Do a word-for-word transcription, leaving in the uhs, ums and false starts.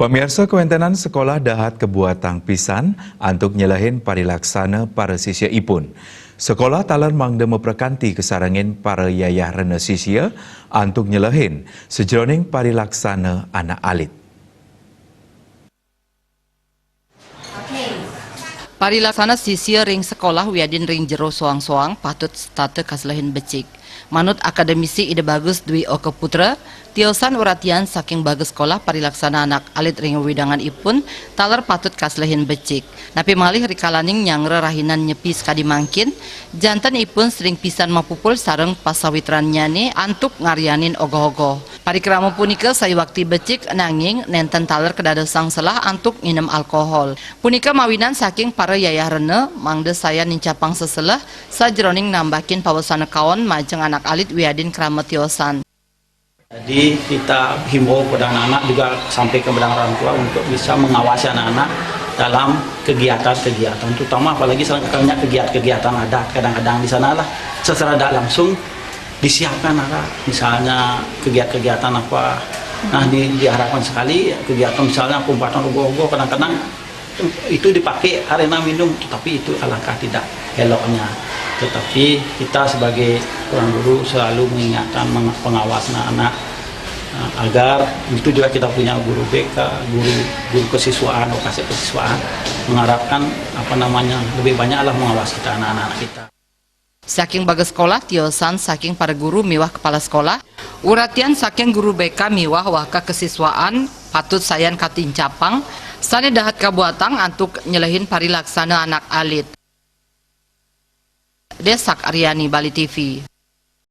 Pamiarsa, kawéntenan sekolah dahat kabuatang pisan antuk nyelehin parilaksana para sisya ipun. Sekolah taler mangda maprekanti kasarengin para yayah rena sisya antuk nyelehin sajeroning parilaksana anak alit. Parilaksana sisya ring sekolah wiadin ring jero soang-soang patut setata kaselehin becik. Manut akademisi Ida Bagus Dwi Oka Putra, tiosan uratian saking bagus sekolah parilaksana anak alit ring wewidangan ipun taler patut kaselehin becik. Napi malih rikalaning nyangra rahinan nyepi sakadi mangkin, janten ipun sering pisan mapupul sareng pasawitrannyané antuk ngaryanin ogoh-ogoh. Parikrama punika sayuakti becik, nanging nénten taler kadadosang selah antuk nginem alkohol. Punika mawinan saking para yayah rena mangda sayan nincapang seseleh sajeroning nambakin pawesana kaon majeng anak alit wiadin krama tiosan. Jadi, kita himbau kepada anak-anak juga sampaikan kepada orang tua untuk bisa mengawasi anak-anak dalam kegiatan-kegiatan, terutama apalagi sekarang kegiatan-kegiatan adat, kadang-kadang di sanalah secara tidak langsung disiapkan, ada misalnya kegiatan-kegiatan apa. Nah, di, diharapkan sekali kegiatan misalnya pembuatan ogoh-ogoh, kadang-kadang itu dipakai arena minum, tetapi itu alangkah tidak eloknya. Tetapi kita sebagai orang guru selalu mengingatkan meng-, pengawasan anak, eh, agar itu juga kita punya guru B K, guru, guru kesiswaan, lokasi kesiswaan, mengharapkan, apa namanya, lebih banyaklah mengawasi kita, anak-anak kita. Saking bagas sekolah, tiosan saking para guru miwah kepala sekolah, uratian saking guru B K miwah waka kesiswaan patut sayan katincapang, sané dahat kabuatang antuk nyelehin parilaksana anak alit. Desak Aryani, Bali T V.